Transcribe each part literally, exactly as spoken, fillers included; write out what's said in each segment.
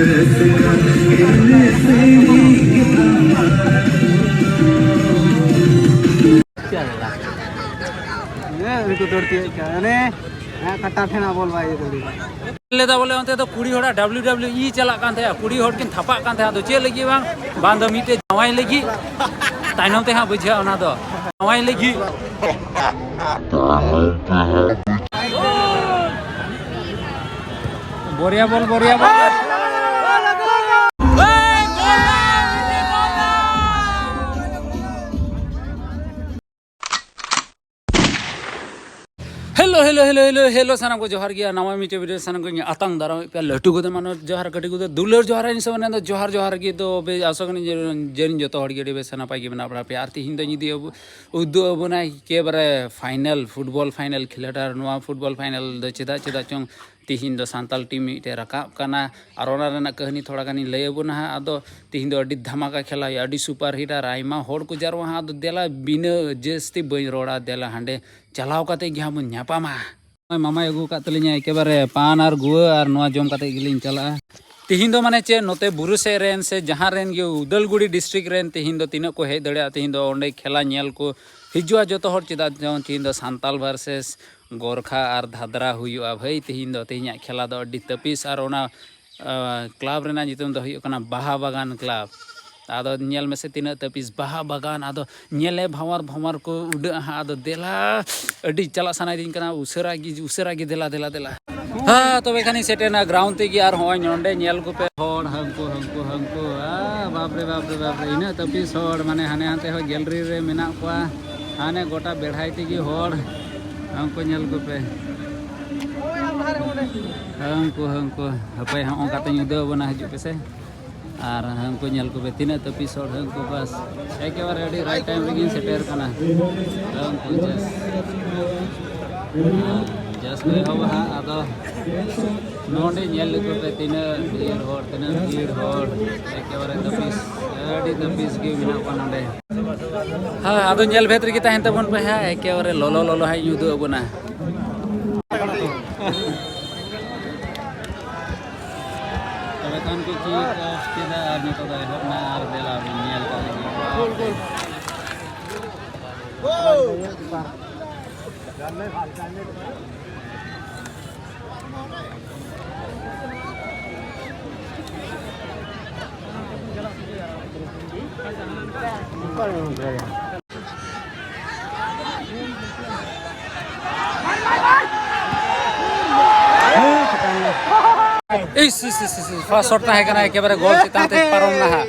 ᱦᱮᱸ, ᱩᱱᱠᱩ ᱫᱟᱹᱲ ᱛᱤᱭᱳᱜ ᱠᱟᱱᱟ᱾ ᱚᱱᱮ, ᱦᱮᱸ, ᱠᱟᱴᱟ ᱴᱷᱮᱱ ᱵᱚᱞ ᱵᱟᱭ ᱤᱭᱟᱹ ᱫᱟᱲᱮᱭᱟᱜᱼᱟ᱾ ᱞᱮᱫᱟ ᱵᱚᱞᱮ, ᱚᱱᱛᱮ ᱫᱚ ᱠᱩᱲᱤ ᱦᱚᱲᱟᱜ ᱰᱟᱵᱞᱤᱭᱩ ᱰᱟᱵᱞᱤᱭᱩ ᱤ ᱪᱟᱞᱟᱜ ᱠᱟᱱ ᱛᱟᱦᱮᱸᱜᱼᱟ, ᱠᱩᱲᱤ ᱦᱚᱲ ᱠᱤᱱ ᱛᱷᱟᱯᱟᱜ ᱠᱟᱱ ᱛᱟᱦᱮᱸᱜᱼᱟ᱾ ᱟᱫᱚ ᱪᱮᱫ ᱞᱟᱹᱜᱤᱫ ᱵᱟᱝ? ᱵᱟᱝ ᱫᱚ ᱢᱤᱫᱴᱮᱡ ᱡᱟᱶᱟᱭ ᱞᱟᱹᱜᱤᱫ, ᱛᱟᱭᱱᱚᱢ ᱛᱮ ᱦᱟᱸᱜ ᱵᱩᱡᱷᱟᱹᱜᱼᱟ ᱚᱱᱟ ᱫᱚ᱾ ᱡᱟᱶᱟᱭ ᱞᱟᱹᱜᱤᱫ᱾ ᱵᱚᱨᱤᱭᱟ ᱵᱚᱞ, ᱵᱚᱨᱤᱭᱟ ᱵᱚᱞ᱾ Hello, hello, hello, hello, hello, ᱥᱟᱱᱟᱢ ᱠᱚ ᱡᱚᱦᱟᱨ ᱜᱮᱭᱟ᱾ ᱱᱟᱣᱟ ᱢᱤᱫᱴᱮᱡ ᱵᱷᱤᱰᱤᱭᱳ ᱥᱟᱱᱟᱢ ᱠᱚ ᱤᱧ ᱟᱛᱟᱝ ᱫᱟᱨᱟᱢᱮᱫ ᱯᱮᱭᱟ᱾ ᱞᱟᱹᱴᱩ ᱠᱚᱫᱚ ᱢᱟᱱᱚᱛ ᱡᱚᱦᱟᱨ, ᱠᱟᱹᱴᱤᱡ ᱠᱚᱫᱚ ᱫᱩᱞᱟᱹᱲ ᱡᱚᱦᱟᱨ᱾ ᱤᱧ ᱥᱮ ᱢᱟᱱᱮ ᱫᱚ ᱡᱚᱦᱟᱨ, ᱡᱚᱦᱟᱨ ᱜᱮ᱾ ᱫᱚ ᱵᱮ-, ᱟᱥᱚᱜ ᱠᱟᱹᱱᱟᱹᱧ ᱡᱮ, ᱡᱮ ᱡᱚᱛᱚ ᱦᱚᱲ ᱜᱮ ᱟᱹᱰᱤ ᱵᱮᱥ ᱱᱟᱯᱟᱭ ᱜᱮ ᱢᱮᱱᱟᱜ ᱵᱟᱲᱟ ᱯᱮᱭᱟ᱾ ᱟᱨ ᱛᱤᱦᱤᱧ ᱫᱚ ᱡᱩᱫᱤ ᱟᱵᱚ ᱩᱫᱩᱜ ᱟᱵᱚᱱᱟ ᱮᱠᱮᱵᱟᱨᱮ ᱯᱷᱟᱭᱱᱮᱞ, ᱯᱷᱩᱴᱵᱚᱞ ᱯᱷᱟᱭᱱᱮᱞ ᱠᱷᱮᱞᱳᱰ᱾ ᱟᱨ ᱱᱚᱣᱟ ᱯᱷᱩᱴᱵᱚᱞ ᱯᱷᱟᱭᱱᱮᱞ ᱫᱚ ᱪᱮᱫᱟᱜ, ᱪᱮᱫᱟᱜ ᱪᱚᱝ ᱛᱤᱦᱤᱧ ᱫᱚ ᱥᱟᱱᱛᱟᱞ ᱴᱤᱢ ᱢᱤᱫᱴᱮᱡ ᱨᱟᱠᱟᱵ ᱠᱟᱱᱟ᱾ ᱟᱨ ᱚᱱᱟ ᱨᱮᱱᱟᱜ ᱠᱟᱹᱦᱱᱤ ᱛᱷᱚᱲᱟ ᱜᱟᱱᱤᱧ ᱞᱟᱹᱭ ᱟᱵᱚᱱᱟ ᱦᱟᱸᱜ᱾ ᱟᱫᱚ ᱛᱤᱦᱤᱧ ᱫᱚ ᱟᱹᱰᱤ ᱫᱷᱟᱢᱟᱠᱟ ᱠᱷᱮᱞᱟ ᱦᱩᱭᱩᱜᱼᱟ, ᱟᱹᱰᱤ ᱥᱩᱯᱟᱨ ᱦᱤᱴ ᱟᱨ ᱟᱭᱢᱟ ᱦᱚᱲ ᱠᱚ ᱡᱟᱨᱣᱟ ᱦᱟᱸᱜ᱾ ᱟᱫᱚ ᱫᱮᱞᱟ, ᱵᱤᱱᱟᱹ ᱡᱟᱹᱥᱛᱤ ᱵᱟᱹᱧ ᱨᱚᱲᱟ, ᱫᱮᱞᱟ ᱦᱟᱸᱰᱮ ᱪᱟᱞᱟᱣ ᱠᱟᱛᱮ ᱜᱮ ᱦᱟᱸᱜ ᱵᱚᱱ ᱧᱟᱯᱟᱢᱟ᱾ ᱱᱚᱜᱼᱚᱭ ᱢᱟᱢᱟᱭ ᱟᱹᱜᱩ ᱟᱠᱟᱫ ᱛᱟᱹᱞᱤᱧᱟ ᱮᱠᱮᱵᱟᱨᱮ ᱯᱟᱱ ᱟᱨ ᱜᱩᱣᱟᱹ, ᱟᱨ ᱱᱚᱣᱟ ᱡᱚᱢ ᱠᱟᱛᱮ ᱜᱮᱞᱤᱧ ᱪᱟᱞᱟᱜᱼᱟ᱾ ᱛᱤᱦᱤᱧ ᱫᱚ ᱢᱟᱱᱮ ᱪᱮᱫ, ᱱᱚᱛᱮ ᱵᱩᱨᱩ ᱥᱮᱫ ᱨᱮᱱ ᱥᱮ ᱡᱟᱦᱟᱸ ᱨᱮᱱ ᱜᱮ ᱩᱫᱟᱞᱜᱩᱲᱤ ᱰᱤᱥᱴᱨᱤᱠᱴ ᱨᱮᱱ ᱛᱤᱦᱤᱧ ᱫᱚ ᱛᱤᱱᱟᱹᱜ ᱠᱚ ᱦᱮᱡ ᱫᱟᱲᱮᱭᱟᱜᱼᱟ, ᱛᱤᱦᱤᱧ ᱫᱚ ᱚᱸᱰᱮ ᱠᱷᱮᱞᱟ ᱧᱮᱞ ᱠᱚ ᱦᱤᱡᱩᱜᱼᱟ ᱡᱚᱛᱚ ᱦᱚᱲ᱾ ᱪᱮᱫᱟᱜ ᱪᱚᱝ ᱛᱤᱦᱤᱧ ᱫᱚ ᱥᱟᱱᱛᱟᱞ ᱵᱷᱟᱨᱥᱮᱥ ᱜᱳᱨᱠᱷᱟ ᱟᱨ ᱫᱷᱟᱫᱨᱟ ᱦᱩᱭᱩᱜᱼᱟ ᱵᱷᱟᱹᱭ᱾ ᱛᱤᱦᱤᱧ ᱫᱚ, ᱛᱤᱦᱤᱧᱟᱜ ᱠᱷᱮᱞᱟ ᱫᱚ ᱟᱹᱰᱤ ᱛᱟᱹᱯᱤᱥ, ᱟᱨ ᱚᱱᱟ ᱠᱞᱟᱵᱽ ᱨᱮᱱᱟᱜ ᱧᱩᱛᱩᱢ ᱫᱚ ᱦᱩᱭᱩᱜ ᱠᱟᱱᱟ ᱵᱟᱦᱟ ᱵᱟᱜᱟᱱ ᱠᱞᱟᱵᱽ᱾ ᱟᱫᱚ ᱧᱮᱞ ᱢᱮᱥᱮ ᱛᱤᱱᱟᱹᱜ ᱛᱟᱹᱯᱤᱥ ᱵᱟᱦᱟ ᱵᱟᱜᱟᱱ, ᱟᱫᱚ ᱧᱮᱞᱮ ᱵᱷᱟᱶᱟᱨ ᱵᱷᱟᱶᱟᱨ ᱠᱚ ᱩᱰᱟᱹᱜᱼᱟ ᱦᱟᱸᱜ᱾ ᱟᱫᱚ ᱫᱮᱞᱟ, ᱟᱹᱰᱤ ᱪᱟᱞᱟᱜ ᱥᱟᱱᱟᱭᱮᱫᱤᱧ ᱠᱟᱱᱟ, ᱩᱥᱟᱹᱨᱟ ᱜᱮ, ᱩᱥᱟᱹᱨᱟ ᱜᱮ, ᱫᱮᱞᱟ, ᱫᱮᱞᱟ, ᱫᱮᱞᱟ᱾ ᱦᱮᱸ, ᱛᱚᱵᱮ ᱠᱷᱟᱱᱤᱧ ᱥᱮᱴᱮᱨᱱᱟ ᱜᱨᱟᱣᱩᱱᱰ ᱛᱮᱜᱮ᱾ ᱟᱨ ᱦᱚᱸᱜᱼᱚᱭ ᱱᱚᱸᱰᱮ ᱧᱮᱞ ᱠᱚᱯᱮ ᱦᱚᱲ, ᱦᱟᱹᱱᱠᱩ, ᱦᱟᱹᱱᱠᱩ, ᱦᱟᱹᱱᱠᱩ, ᱟ, ᱵᱟᱯᱨᱮ, ᱵᱟᱯᱨᱮ, ᱵᱟᱯᱨᱮ, ᱤᱱᱟᱹᱜ ᱛᱟᱹᱯᱤᱥ ᱦᱚᱲ, ᱢᱟᱱᱮ ᱦᱟᱱᱮ ᱦᱟᱱᱛᱮ ᱦᱚᱸ ᱜᱮᱞᱨᱤ ᱨᱮ ᱢᱮᱱᱟᱜ ᱠᱚᱣᱟ, ᱦᱟᱱᱮ ᱜᱚᱴᱟ ᱵᱮᱲᱦᱟᱭ ᱛᱮᱜᱮ ᱦᱚᱲ, ᱦᱟᱹᱱᱠᱩ ᱧᱮᱞ ᱠᱚᱯᱮ, ᱦᱟᱹᱱᱠᱩ, ᱦᱟᱹᱱᱠᱩ, ᱦᱟᱯᱮ ᱦᱚᱸ ᱚᱱᱠᱟ ᱛᱮᱧ ᱩᱫᱟᱹᱣ ᱟᱵᱚᱱᱟ, ᱦᱤᱡᱩᱜ ᱯᱮᱥᱮ᱾ ᱟᱨ ᱦᱟᱹᱱᱠᱩ ᱧᱮᱞ ᱠᱚᱯᱮ, ᱛᱤᱱᱟᱹᱜ ᱛᱟᱹᱯᱤᱥ ᱦᱚᱲ, ᱦᱟᱹᱱᱠᱩ ᱵᱟᱥ ᱮᱠᱮᱵᱟᱨᱮ ᱟᱹᱰᱤ ᱨᱟᱭᱤᱴ ᱴᱟᱭᱤᱢ ᱨᱮᱜᱤᱧ ᱥᱮᱴᱮᱨ ᱠᱟᱱᱟ᱾ ᱦᱟᱹᱱᱠᱩ ᱡᱟᱥ, ᱡᱟᱥ ᱠᱚ ᱮᱦᱚᱵᱟ ᱦᱟᱸᱜ᱾ ᱟᱫᱚ ᱱᱚᱰᱮ ᱧᱮᱞ ᱞᱮᱠᱚ ᱯᱮ, ᱛᱤᱱᱟᱹᱜ ᱰᱷᱮᱨ ᱦᱚᱲ, ᱛᱤᱱᱟᱹᱜ ᱵᱷᱤᱲ ᱦᱚᱲ, ᱮᱠᱮᱵᱟᱨᱮ ᱛᱟᱹᱯᱤᱥ, ᱟᱹᱰᱤ ᱛᱟᱹᱯᱤᱥ ᱜᱮ ᱢᱮᱱᱟᱜ ᱠᱚᱣᱟ ᱱᱚᱰᱮ᱾ ᱦᱮᱸ, ᱟᱫᱚ ᱧᱮᱞ ᱵᱷᱮᱫ ᱨᱮᱜᱮ ᱛᱟᱦᱮᱱ ᱛᱟᱵᱚᱱ ᱯᱮ ᱦᱟᱸᱜ, ᱮᱠᱮᱵᱟᱨᱮ ᱞᱚᱞᱚ ᱞᱚᱞᱚ ᱦᱟᱸᱜ ᱤᱧ ᱩᱫᱩᱜ ᱟᱵᱚᱱᱟ᱾ ᱮᱠᱷᱚᱱ ᱠᱚ ᱪᱮᱫ ᱠᱚ ᱪᱮᱫᱟ ᱟᱨ ᱱᱤᱛᱚᱜ ᱫᱚ ᱮᱦᱚᱵ ᱱᱟ ᱟᱨ ᱫᱮᱞᱟ ᱵᱚᱱ ᱧᱮᱞ ᱠᱚ ᱞᱟᱹᱜᱤᱫ᱾ ᱤᱥ, ᱤᱥ, ᱤᱥ, ᱤᱥ, first shot ᱛᱟᱦᱮᱸ ᱠᱟᱱᱟ, ᱮᱠᱮᱵᱟᱨᱮ ᱜᱳᱞ ᱪᱮᱛᱟᱱ ᱛᱮ ᱯᱟᱨᱚᱢ ᱱᱟ ᱦᱟᱸᱜ᱾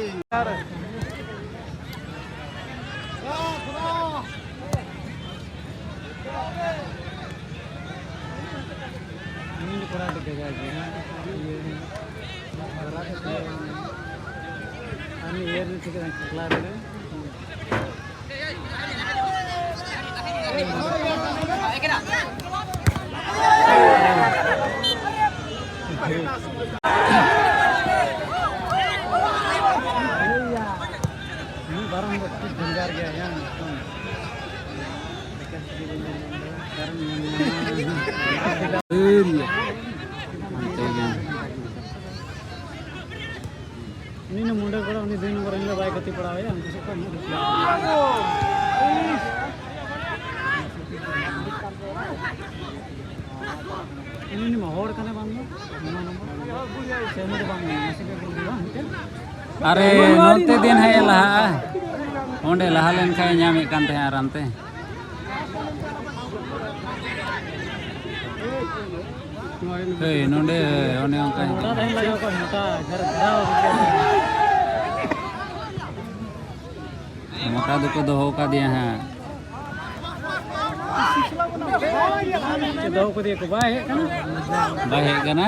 ᱩᱱᱤ ᱫᱚ ᱢᱩᱱᱰᱟᱹ ᱠᱚᱲᱟ, ᱩᱱᱤ ᱫᱩᱭ ᱱᱚᱢᱵᱚᱨ ᱨᱮᱱ ᱫᱚ ᱵᱟᱭ ᱜᱟᱛᱮ ᱯᱟᱲᱟᱣ ᱮᱭᱟ, ᱩᱱᱠᱩ ᱥᱮᱫ ᱠᱷᱚᱱ ᱢᱤᱫ ᱩᱱᱤ ᱢᱟ ᱦᱚᱲ ᱠᱟᱱᱟ ᱵᱟᱝ ᱫᱚ, ᱱᱚᱣᱟ ᱱᱚᱢᱵᱚᱨ᱾ ᱥᱮ ᱩᱱᱤ ᱫᱚ ᱵᱟᱝ, ᱱᱟᱥᱮ ᱜᱮ ᱵᱩᱞ ᱦᱩᱭᱩᱜᱼᱟ ᱢᱤᱫᱴᱮᱱ᱾ ᱟᱨᱮ, ᱱᱚᱱᱛᱮ ᱫᱤᱱ ᱦᱮᱡ ᱞᱟᱦᱟᱜᱼᱟ, ᱚᱸᱰᱮ ᱞᱟᱦᱟ ᱞᱮᱱᱠᱷᱟᱱ ᱧᱟᱢᱮᱫ ᱠᱟᱱ ᱛᱟᱦᱮᱸᱫ ᱟᱨᱟᱢ ᱛᱮ᱾ ᱦᱳᱭ, ᱱᱚᱰᱮ ᱚᱱᱮ ᱚᱱᱠᱟ ᱢᱚᱴᱟ ᱛᱟᱦᱮᱱ ᱞᱟᱜᱟᱣ ᱠᱚᱣᱟ, ᱢᱚᱴᱟ, ᱡᱷᱟᱨ ᱜᱷᱟᱨᱟᱣ᱾ ᱢᱚᱴᱟ ᱫᱚᱠᱚ ᱫᱚᱦᱚ ᱟᱠᱟᱫᱮᱭᱟ ᱦᱟᱸᱜ᱾ ᱫᱚᱦᱚ ᱠᱟᱫᱮᱭᱟ ᱠᱚ, ᱵᱟᱭ ᱦᱮᱡ ᱠᱟᱱᱟ᱾ ᱵᱟᱭ ᱦᱮᱡ ᱠᱟᱱᱟ᱾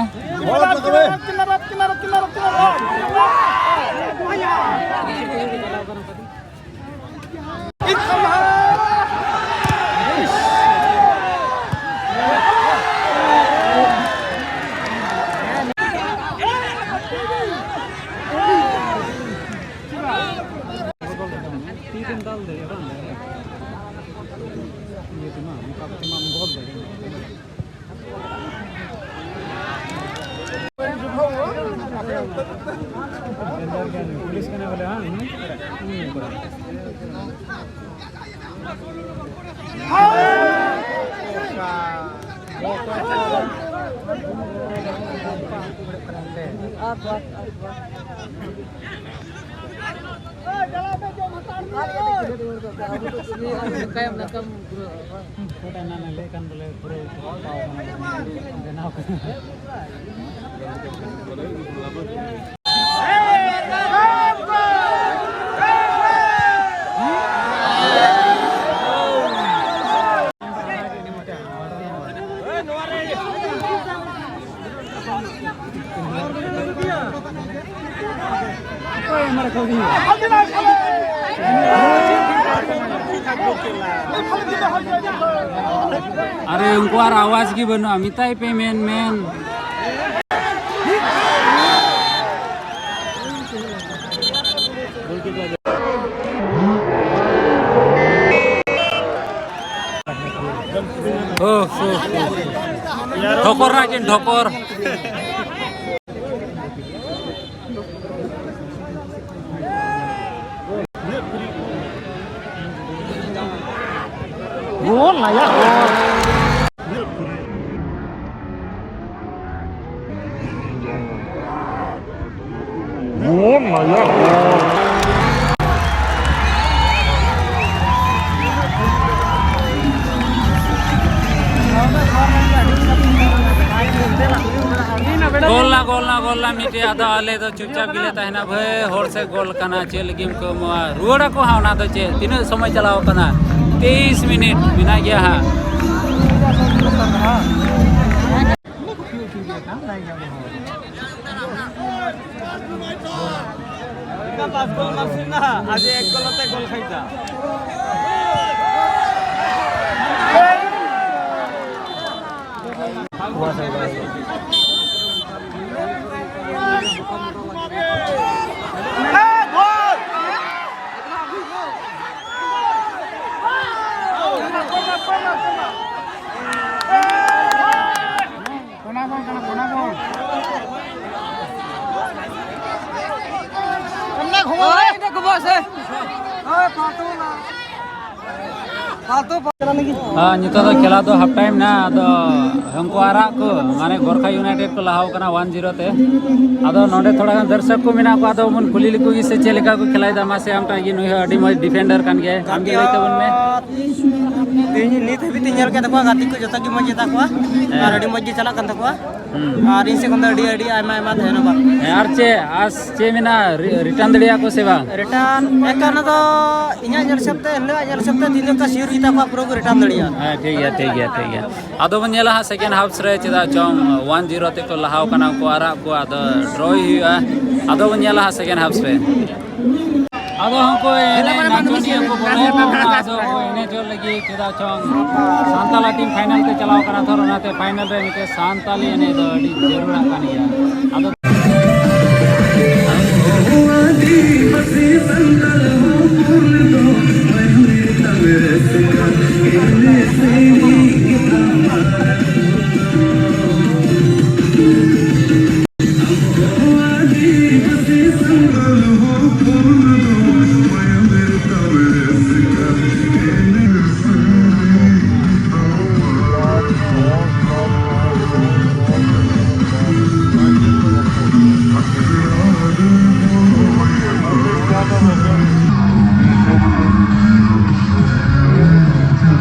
ᱛᱤ ᱛᱮᱢ ᱫᱟᱞ ᱫᱟᱲᱮᱭᱟᱜᱼᱟ, ᱵᱟᱝ? ᱤᱭᱟᱹ ᱛᱮᱢᱟ, ᱚᱱᱠᱟ ᱠᱟᱛᱮ ᱢᱟᱢ ᱜᱚᱞ ᱫᱟᱲᱮᱭᱟᱜᱼᱟ᱾ ᱯᱩᱞᱤᱥ ᱠᱟᱱᱟ ᱵᱚᱞᱮ, ᱦᱟᱸ? ᱠᱟᱭᱚᱢ ᱫᱟᱨᱟᱢ ᱯᱩᱨᱟᱹ ᱯᱟᱣ ᱠᱟᱱᱟ, ᱵᱮᱱᱟᱣ ᱠᱟᱱᱟ᱾ ᱟᱨᱮ, ᱩᱱᱠᱩᱣᱟᱜ ᱟᱣᱟᱡᱽ ᱜᱮ ᱵᱟᱹᱱᱩᱜᱼᱟ, ᱢᱮᱛᱟᱭ ᱯᱮ ᱢᱮᱱ, ᱢᱮᱱ᱾ ᱳᱦ, ᱳᱦ, ᱳᱦ᱾ ᱰᱷᱚᱠᱚᱨ ᱨᱮᱱᱟᱜ ᱠᱤᱱ ᱰᱷᱚᱠᱚᱨ᱾ ᱜᱳᱞ ᱱᱟᱭᱟ ᱜᱳᱞ᱾ ᱜᱳᱞ ᱱᱟᱭᱟ ᱜᱳᱞ᱾ ᱜᱳᱞ ᱱᱟ, ᱜᱳᱞ ᱱᱟ, ᱜᱳᱞ ᱱᱟ, ᱢᱤᱫᱴᱮᱡ᱾ ᱟᱫᱚ ᱟᱞᱮ ᱫᱚ ᱪᱩᱯᱪᱟᱯ ᱜᱮᱞᱮ ᱛᱟᱦᱮᱱᱟ ᱵᱷᱟᱹᱭ, ᱦᱚᱲ ᱥᱮᱫ ᱜᱳᱞ ᱠᱟᱱᱟ, ᱪᱮᱫ ᱞᱟᱹᱜᱤᱫ ᱮᱢ ᱠᱟᱹᱢᱟᱹᱣᱟ? ᱨᱩᱣᱟᱹᱲ ᱟᱠᱚ ᱦᱟᱸᱜ, ᱚᱱᱟ ᱫᱚ ᱪᱮᱫ, ᱛᱤᱱᱟᱹᱜ ᱥᱚᱢᱚᱭ ᱪᱟᱞᱟᱣ ᱠᱟᱱᱟ? ᱛᱮᱭᱤᱥ ᱢᱤᱱᱤᱴ ᱢᱮᱱᱟᱜ ᱜᱮᱭᱟ ᱦᱟᱸᱜ᱾ ᱯᱟᱸᱪ ᱜᱳᱞ ᱢᱟᱨᱥᱤᱱ ᱱᱟ, ᱟᱡ ᱮᱠ ᱜᱳᱞ ᱟᱛᱮ ᱜᱳᱞ ᱠᱷᱟᱭ ᱫᱟ᱾ ᱠᱚᱱᱟ ᱵᱚᱞ ᱠᱟᱱᱟ, ᱠᱚᱱᱟ ᱵᱚᱞ᱾ ᱦᱮᱸ, ᱱᱤᱛᱚᱜ ᱫᱚ ᱠᱷᱮᱞᱟ ᱫᱚ half time ᱱᱟ, ᱟᱫᱚ ᱩᱱᱠᱩ ᱟᱨᱟᱜ ᱠᱚ, ᱢᱟᱱᱮ ᱜᱚᱨᱠᱷᱟ ᱤᱭᱩᱱᱟᱭᱴᱮᱰ ᱠᱚ ᱞᱟᱦᱟᱣ ᱠᱟᱱᱟ one zero ᱛᱮ᱾ ᱟᱫᱚ ᱱᱚᱰᱮ ᱛᱷᱚᱲᱟ ᱜᱟᱱ ᱫᱚᱨᱥᱚᱠ ᱠᱚ ᱢᱮᱱᱟᱜ ᱠᱚᱣᱟ, ᱟᱫᱚ ᱵᱚᱱ ᱠᱩᱞᱤ ᱞᱮᱠᱚ ᱜᱮ ᱥᱮ ᱪᱮᱫ ᱞᱮᱠᱟ ᱠᱚ ᱠᱷᱮᱞᱟᱭᱮᱫᱟ᱾ ᱢᱟᱥᱮ ᱟᱢᱴᱟᱜ ᱜᱮ, ᱱᱩᱭ ᱦᱚᱸ ᱟᱹᱰᱤ ᱢᱚᱡᱽ ᱰᱤᱯᱷᱮᱱᱰᱟᱨ ᱠᱟᱱ ᱜᱮᱭᱟᱭ, ᱟᱢ ᱜᱮ ᱞᱟᱹᱭ ᱛᱟᱵᱚᱱ ᱢᱮ᱾ ᱛᱮᱦᱮᱧ ᱱᱤᱛ ᱦᱟᱹᱵᱤᱡ ᱛᱮ ᱧᱮᱞ ᱠᱮᱫ ᱛᱟᱠᱚᱣᱟ, ᱜᱟᱛᱮ ᱠᱚ ᱡᱚᱛᱚ ᱜᱮ ᱢᱚᱡᱽ ᱜᱮᱛᱟ ᱠᱚᱣᱟ ᱟᱨ ᱟᱹᱰᱤ ᱢᱚᱡᱽ ᱜᱮ ᱪᱟᱞᱟᱜ ᱠᱟᱱ ᱛᱟᱠᱚᱣᱟ᱾ ᱦᱩᱸ᱾ ᱟᱨ ᱤᱧ ᱥᱮᱫ ᱠᱷᱚᱱ ᱫᱚ ᱟᱹᱰᱤ, ᱟᱹᱰᱤ ᱟᱭᱢᱟ, ᱟᱭᱢᱟ ᱫᱷᱚᱱᱭᱚᱵᱟᱫ᱾ ᱦᱮᱸ, ᱟᱨ ᱪᱮᱫ ᱟᱥ, ᱪᱮᱫ ᱢᱮᱱᱟᱜᱼᱟ, ᱨᱤ-, ᱨᱤᱴᱟᱨᱱ ᱫᱟᱲᱮᱭᱟᱜᱼᱟ ᱠᱚ ᱥᱮ ᱵᱟᱝ? ᱨᱤᱴᱟᱨᱱ ᱮᱠᱟᱞ ᱚᱱᱟ ᱫᱚ ᱤᱧᱟᱹᱜ ᱧᱮᱞ ᱦᱤᱥᱟᱹᱵ ᱛᱮ, ᱤᱧᱟᱹᱜ ᱧᱮᱞ ᱦᱤᱥᱟᱹᱵ ᱛᱮ ᱛᱤᱱᱟᱹᱜ ᱠᱟ ᱥᱤᱭᱳᱨ ᱜᱮᱛᱟ ᱠᱚᱣᱟ, ᱯᱩᱨᱟᱹ ᱠᱚ ᱨᱤᱴᱟᱨᱱ ᱫᱟᱲᱮᱭᱟᱜᱼᱟ᱾ ᱦᱮᱸ, ᱴᱷᱤᱠ ᱜᱮᱭᱟ, ᱴᱷᱤᱠ ᱜᱮᱭᱟ, ᱴᱷᱤᱠ ᱜᱮᱭᱟ᱾ ᱟᱫᱚ ᱵᱚᱱ ᱧᱮᱞᱟ ᱦᱟᱸᱜ second half ᱨᱮ, ᱪᱮᱫᱟᱜ ᱪᱚᱝ one zero ᱛᱮᱠᱚ ᱞᱟᱦᱟᱣ ᱠᱟᱱᱟ ᱩᱱᱠᱩ ᱟᱨᱟᱜ ᱠᱚ, ᱟᱫᱚ draw ᱦᱩᱭᱩᱜᱼᱟ᱾ ᱟᱫᱚ ᱵᱚᱱ ᱧᱮᱞᱟ ᱦᱟᱸᱜ second half ᱨᱮ᱾ ᱟᱫᱚ ᱦᱚᱸ ᱠᱚ ᱮᱱᱮᱡ ᱱᱟᱪᱚᱱᱤᱭᱟᱹ ᱠᱚ ᱵᱚᱞᱚ ᱟᱠᱟᱱᱟ, ᱟᱫᱚ ᱠᱚ ᱮᱱᱮᱡᱚᱜ ᱞᱟᱹᱜᱤᱫ, ᱪᱮᱫᱟᱜ ᱪᱚᱝ ᱥᱟᱱᱛᱟᱞᱟ ᱴᱤᱢ ᱯᱷᱟᱭᱱᱟᱞ ᱛᱮ ᱪᱟᱞᱟᱣ ᱠᱟᱱᱟ, ᱛᱚ ᱚᱱᱟᱛᱮ ᱯᱷᱟᱭᱱᱟᱞ ᱨᱮ ᱢᱤᱫᱴᱮᱱ ᱥᱟᱱᱛᱟᱞᱤ ᱮᱱᱮᱡ ᱫᱚ ᱟᱹᱰᱤ ᱡᱟᱹᱨᱩᱲᱟᱜ ᱠᱟᱱ ᱜᱮᱭᱟ᱾ ᱟᱫᱚ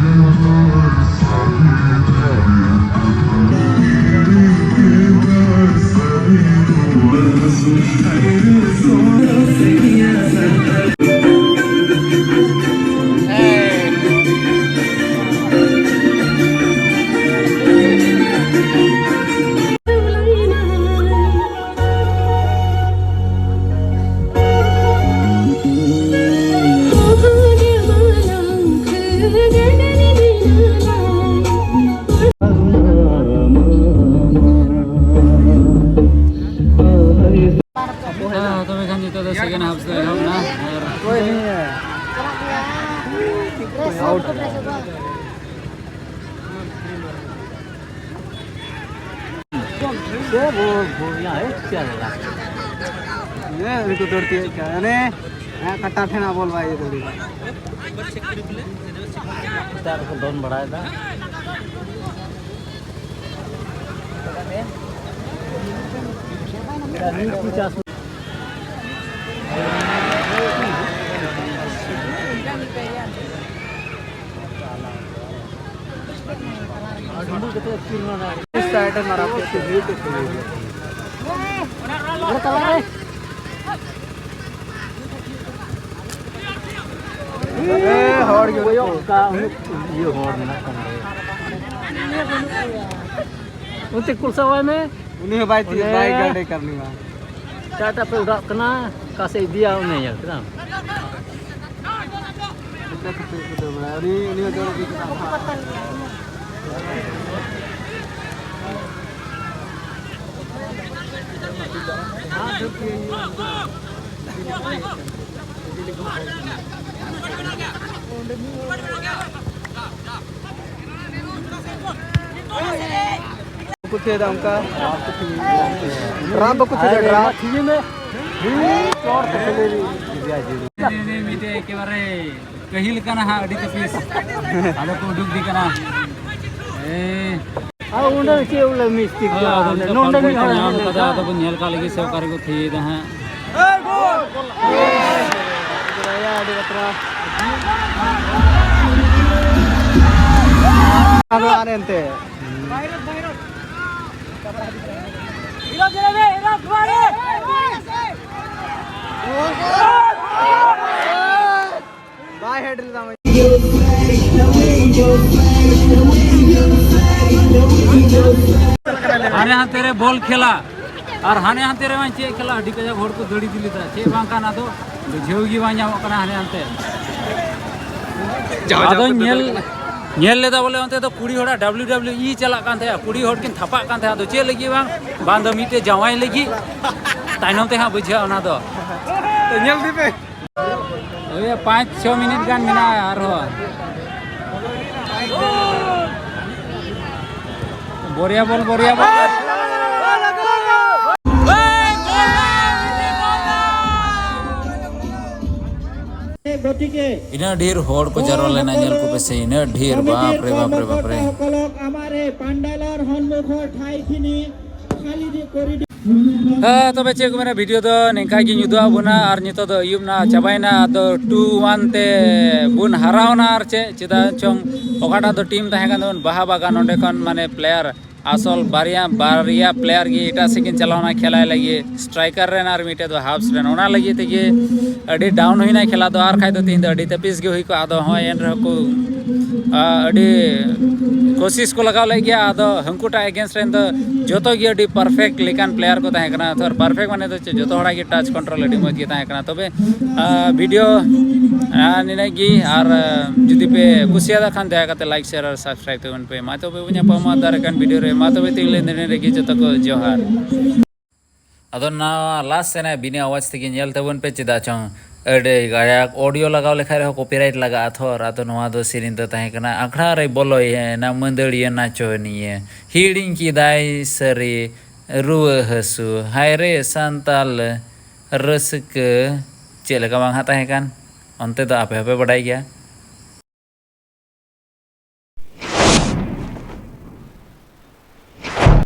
ᱦᱮᱸ, ᱛᱚᱵᱮ ᱠᱷᱟᱱ ᱱᱤᱛᱚᱜ ᱫᱚ second half ᱫᱚ ᱮᱦᱚᱵ ᱮᱱᱟ᱾ ᱟᱨ ᱦᱮᱸ, ᱩᱱᱤ ᱠᱚ ᱫᱟᱹᱲ ᱛᱤᱭᱳᱜ ᱠᱟᱜᱼᱟ᱾ ᱚᱱᱮ, ᱦᱮᱸ, ᱠᱟᱴᱟ ᱴᱷᱮᱱ ᱵᱚᱞ ᱵᱟᱭ ᱤᱭᱟᱹ ᱫᱟᱲᱮᱭᱟᱜᱼᱟ᱾ ᱪᱮᱛᱟᱱ ᱨᱮᱠᱚ ᱫᱚᱱ ᱵᱟᱲᱟᱭᱮᱫᱟ᱾ ᱦᱚᱲ ᱜᱮ ᱠᱚᱭᱚᱜ ᱠᱟᱜ, ᱩᱱᱟᱹᱜ ᱤᱭᱟᱹ ᱦᱚᱲ ᱢᱮᱱᱟᱜ ᱠᱚᱣᱟ᱾ ᱚᱱᱛᱮ ᱠᱩᱞ ᱥᱟᱶᱟᱭ ᱢᱮ᱾ ᱩᱱᱤ ᱦᱚᱸ ᱵᱟᱭ ᱛᱤᱭᱳᱜ, ᱚᱱᱮ ᱵᱟᱭ ᱜᱟᱹᱰᱮ ᱠᱟᱹᱢᱤ ᱢᱟ᱾ ᱮᱴᱟᱜ ᱮᱴᱟᱜ ᱯᱮ ᱚᱰᱟᱜ ᱠᱟᱱᱟ, ᱚᱠᱟ ᱥᱮᱫ ᱤᱫᱤᱭᱟ ᱚᱱᱮ ᱧᱮᱞ ᱠᱮᱫᱟᱢ᱾ ᱪᱮᱠᱟ ᱠᱟᱛᱮ ᱠᱚ ᱫᱟᱹᱲ ᱵᱟᱲᱟᱭᱟ? ᱩᱱᱤ, ᱩᱱᱤ ᱦᱚᱸ ᱫᱟᱹᱲ ᱤᱫᱤ ᱠᱮᱫᱟ᱾ ᱵᱟᱠᱚ ᱛᱷᱤᱭᱟᱹᱭᱫᱟ ᱚᱱᱠᱟ᱾ ᱰᱨᱟᱯ ᱵᱟᱠᱚ ᱛᱷᱤᱭᱟᱹᱭᱫᱟ, ᱰᱨᱟᱯ᱾ ᱢᱤᱫᱴᱮᱡ ᱮᱠᱮᱵᱟᱨᱮ ᱠᱟᱹᱦᱤᱞ ᱠᱟᱱᱟ ᱦᱟᱸᱜ, ᱟᱹᱰᱤ ᱛᱟᱹᱯᱤᱥ᱾ ᱟᱫᱚ ᱠᱚ ᱩᱰᱩᱠ ᱤᱫᱤ ᱠᱟᱱᱟ᱾ ᱮᱭ᱾ ᱟᱨ ᱚᱸᱰᱮ ᱪᱮᱫ ᱵᱚᱞᱮ ᱢᱤᱥ ᱴᱷᱤᱠ ᱦᱳᱭ, ᱜᱮᱭᱟ? ᱟᱫᱚ ᱚᱸᱰᱮ ᱱᱤᱛᱚᱜ ᱱᱚᱰᱮ ᱯᱟᱨᱠᱚᱢ ᱢᱤᱫ ᱠᱚ ᱦᱚᱲ ᱧᱟᱢ ᱦᱮᱱᱟᱜ ᱠᱟᱫᱟ, ᱠᱟᱫᱟ᱾ ᱟᱫᱚ ᱵᱚᱱ ᱧᱮᱞ ᱠᱟᱜ ᱞᱮᱜᱮ ᱥᱮ ᱚᱠᱟ ᱨᱮᱠᱚ ᱛᱷᱤᱭᱟᱹᱭᱫᱟ ᱦᱟᱸᱜ᱾ ᱟᱹᱰᱤ ᱵᱟᱛᱨᱟ᱾ ᱟᱫᱚ ᱟᱨ ᱮᱱᱛᱮ᱾ ᱵᱟᱭ ᱦᱮᱰ ᱞᱮᱫᱟ᱾ ᱦᱟᱱᱮ ᱦᱟᱱᱛᱮ ᱨᱮ ᱵᱚᱞ ᱠᱷᱮᱞᱟ ᱟᱨ ᱦᱟᱱᱮ ᱦᱟᱱᱛᱮ ᱨᱮ ᱪᱮᱫ ᱠᱷᱮᱞᱟ, ᱟᱹᱰᱤ ᱠᱟᱡᱟᱠ ᱦᱚᱲ ᱠᱚ ᱫᱟᱹᱲ ᱤᱫᱤ ᱞᱮᱫᱟ, ᱪᱮᱫ ᱵᱟᱝ ᱠᱟᱱᱟ, ᱟᱫᱚ ᱵᱩᱡᱷᱟᱹᱣ ᱜᱮ ᱵᱟᱝ ᱧᱟᱢᱚᱜ ᱠᱟᱱᱟ ᱦᱟᱱᱮ ᱦᱟᱱᱛᱮ᱾ ᱟᱫᱚᱧ ᱧᱮᱞ, ᱧᱮᱞ ᱞᱮᱫᱟ ᱵᱚᱞᱮ ᱚᱱᱛᱮ ᱫᱚ ᱠᱩᱲᱤ ᱦᱚᱲᱟᱜ ᱰᱟᱵᱞᱤᱭᱩ ᱰᱟᱵᱞᱤᱭᱩ ᱤ ᱪᱟᱞᱟᱜ ᱠᱟᱱ ᱛᱟᱦᱮᱸᱜᱼᱟ, ᱠᱩᱲᱤ ᱦᱚᱲ ᱠᱤᱱ ᱛᱷᱟᱯᱟᱜ ᱠᱟᱱ ᱛᱟᱦᱮᱸᱜᱼᱟ, ᱟᱫᱚ ᱪᱮᱫ ᱞᱟᱹᱜᱤᱫ ᱵᱟᱝ, ᱵᱟᱝ ᱫᱚ ᱢᱤᱫᱴᱮᱡ ᱡᱟᱶᱟᱭ ᱞᱟᱹᱜᱤᱫ, ᱛᱟᱭᱱᱚᱢ ᱛᱮ ᱦᱟᱸᱜ ᱵᱩᱡᱷᱟᱹᱜᱼᱟ ᱚᱱᱟ ᱫᱚ᱾ ᱛᱚ ᱧᱮᱞ ᱤᱫᱤ ᱯᱮ᱾ ᱳᱭ ᱯᱟᱸᱪ ᱪᱷᱚ ᱢᱤᱱᱤᱴ ᱜᱟᱱ ᱢᱮᱱᱟᱜᱼᱟ ᱟᱨᱦᱚᱸ᱾ ᱵᱚᱨᱭᱟ ᱵᱚᱞ, ᱵᱚᱨᱭᱟ ᱵᱚᱞ᱾ গতিকে ইনাৰ ঢেৰ হৰ কো জাৰলে না জল কো পেছে, ইনাৰ ঢেৰ, বাপ ৰে, বাপ ৰে, বাপ ৰে। সকলক আমাৰ এই পাণ্ডালৰ সন্মুখৰ ঠাইখিনি খালী দি কৰি দি ᱦᱮᱸ, ᱛᱚᱵᱮ ᱪᱮᱫ ᱠᱚ ᱢᱮᱱᱟ, ᱵᱷᱤᱰᱤᱭᱳ ᱫᱚ ᱱᱤᱝᱠᱟ ᱜᱤᱧ ᱩᱫᱩᱜ ᱟᱵᱚᱱᱟ᱾ ᱟᱨ ᱱᱤᱛᱚᱜ ᱫᱚ ᱟᱹᱭᱩᱵ ᱱᱟ ᱪᱟᱵᱟᱭᱮᱱᱟ, ᱟᱫᱚ ᱴᱩ ᱣᱟᱱ ᱛᱮ ᱵᱚᱱ ᱦᱟᱨᱟᱣᱱᱟ᱾ ᱟᱨ ᱪᱮᱫ, ᱪᱮᱫᱟᱜ ᱪᱚᱝ ᱚᱠᱟᱴᱟᱜ ᱫᱚ ᱴᱤᱢ ᱛᱟᱦᱮᱸ ᱠᱟᱱ ᱛᱟᱵᱚᱱ ᱵᱟᱦᱟ ᱵᱟᱜᱟᱱ, ᱚᱸᱰᱮ ᱠᱷᱚᱱ ᱢᱟᱱᱮ ᱯᱞᱮᱭᱟᱨ ᱟᱥᱚᱞ ᱵᱟᱨᱭᱟ, ᱵᱟᱨᱭᱟ ᱯᱞᱮᱭᱟᱨ ᱜᱮ ᱮᱴᱟᱜ ᱥᱮᱫ ᱠᱤᱱ ᱪᱟᱞᱟᱣᱱᱟ ᱠᱷᱮᱞᱟᱭ ᱞᱟᱹᱜᱤᱫ, ᱥᱴᱨᱟᱭᱠᱟᱨ ᱨᱮᱱ ᱟᱨ ᱢᱤᱫᱴᱮᱡ ᱫᱚ ᱦᱟᱯᱥ ᱨᱮᱱ᱾ ᱚᱱᱟ ᱞᱟᱹᱜᱤᱫ ᱛᱮᱜᱮ ᱟᱹᱰᱤ ᱰᱟᱣᱩᱱ ᱦᱩᱭᱱᱟ ᱠᱷᱮᱞᱟ ᱫᱚ, ᱟᱨ ᱠᱷᱟᱡ ᱫᱚ ᱛᱮᱦᱮᱧ ᱫᱚ ᱟᱹᱰᱤ ᱛᱟᱹᱯᱤᱥ ᱜᱮ ᱦᱩᱭ ᱠᱚᱜᱼᱟ᱾ ᱟᱫᱚ ᱦᱚᱸᱜᱼᱚᱭ ᱮᱱ ᱨᱮᱦᱚᱸ ᱠᱚ, ᱟ, ᱟᱹᱰᱤ ᱠᱳᱥᱤᱥ ᱠᱚ ᱞᱟᱜᱟᱣ ᱞᱮᱫ ᱜᱮᱭᱟ᱾ ᱟᱫᱚ ᱦᱟᱹᱱᱠᱩᱴᱟᱜ ᱮᱜᱮᱱᱥᱴ ᱨᱮᱱ ᱫᱚ ᱡᱚᱛᱚ ᱜᱮ ᱟᱹᱰᱤ ᱯᱟᱨᱯᱷᱮᱠᱴ ᱞᱮᱠᱟᱱ ᱯᱞᱮᱭᱟᱨ ᱠᱚ ᱛᱟᱦᱮᱸ ᱠᱟᱱᱟ᱾ ᱛᱷᱚᱨ ᱯᱟᱨᱯᱷᱮᱠᱴ ᱢᱟᱱᱮ ᱫᱚ ᱪᱮᱫ, ᱡᱚᱛᱚ ᱦᱚᱲᱟᱜ ᱜᱮ ᱴᱟᱪ ᱠᱚᱱᱴᱨᱳᱞ ᱟᱹᱰᱤ ᱢᱚᱡᱽ ᱜᱮ ᱛᱟᱦᱮᱸ ᱠᱟᱱᱟ᱾ ᱛᱚᱵᱮ, ᱟ, ᱵᱷᱤᱰᱤᱭᱳ, ᱟ, ᱱᱤᱱᱟᱹᱜ ᱜᱮ᱾ ᱟᱨ, ᱟ, ᱡᱩᱫᱤ ᱯᱮ ᱠᱩᱥᱤᱭᱟᱫᱟ ᱠᱷᱟᱱ, ᱫᱟᱭᱟ ᱠᱟᱛᱮ ᱞᱟᱭᱤᱠ, ᱥᱮᱭᱟᱨ ᱟᱨ ᱥᱟᱵᱥᱠᱨᱟᱭᱤᱵ ᱛᱟᱵᱚᱱ ᱯᱮ᱾ ᱢᱟ ᱛᱚᱵᱮ ᱵᱚᱱ ᱧᱟᱯᱟᱢᱟ ᱫᱟᱨᱮ ᱠᱟᱱ ᱵᱷᱤᱰᱤᱭᱳ ᱨᱮ᱾ ᱢᱟ ᱛᱚᱵᱮ ᱛᱤᱱ ᱨᱮᱜᱮ ᱡᱚᱛᱚ ᱠᱚ ᱡᱚᱦᱟᱨ᱾ ᱟᱫᱚ ᱱᱚᱣᱟ ᱞᱟᱥᱴ ᱥᱮᱱᱟᱜ ᱵᱤᱱᱟᱹ ᱟᱣᱟᱡᱽ ᱛᱮᱜᱮ ᱧᱮᱞ ᱛᱟᱵᱚᱱ ᱯᱮ, ᱪᱮᱫᱟᱜ ᱪᱚᱝ ᱟᱹᱰᱤ ᱜᱟᱭᱟᱠ ᱚᱰᱤᱭᱳ ᱞᱟᱜᱟᱣ ᱞᱮᱠᱷᱟᱡ ᱨᱮᱦᱚᱸ ᱠᱚᱯᱤᱨᱟᱭᱤᱴ ᱞᱟᱜᱟᱜᱼᱟ ᱛᱷᱚᱨ᱾ ᱟᱫᱚ ᱱᱚᱣᱟ ᱫᱚ ᱥᱮᱨᱮᱧ ᱫᱚ ᱛᱟᱦᱮᱸ ᱠᱟᱱᱟ, ᱟᱠᱷᱲᱟ ᱨᱮ ᱵᱚᱞᱚᱭᱮᱱᱟ ᱢᱟᱹᱫᱟᱹᱲᱤᱭᱟᱹ ᱱᱟᱪᱚᱱᱤᱭᱟᱹ, ᱦᱤᱲᱤᱧ ᱠᱮᱫᱟᱭ ᱥᱟᱹᱨᱤ ᱨᱩᱣᱟᱹ ᱦᱟᱹᱥᱩ, ᱦᱟᱭ ᱨᱮ ᱥᱟᱱᱛᱟᱞ ᱨᱟᱹᱥᱠᱟᱹ᱾ ᱪᱮᱫ ᱞᱮᱠᱟ ᱵᱟᱝ ᱦᱟᱸᱜ ᱛᱟᱦᱮᱸ ᱠᱟᱱ, ᱚᱱᱛᱮ ᱫᱚ ᱟᱯᱮ ᱦᱚᱸᱯᱮ ᱵᱟᱰᱟᱭ ᱜᱮᱭᱟ᱾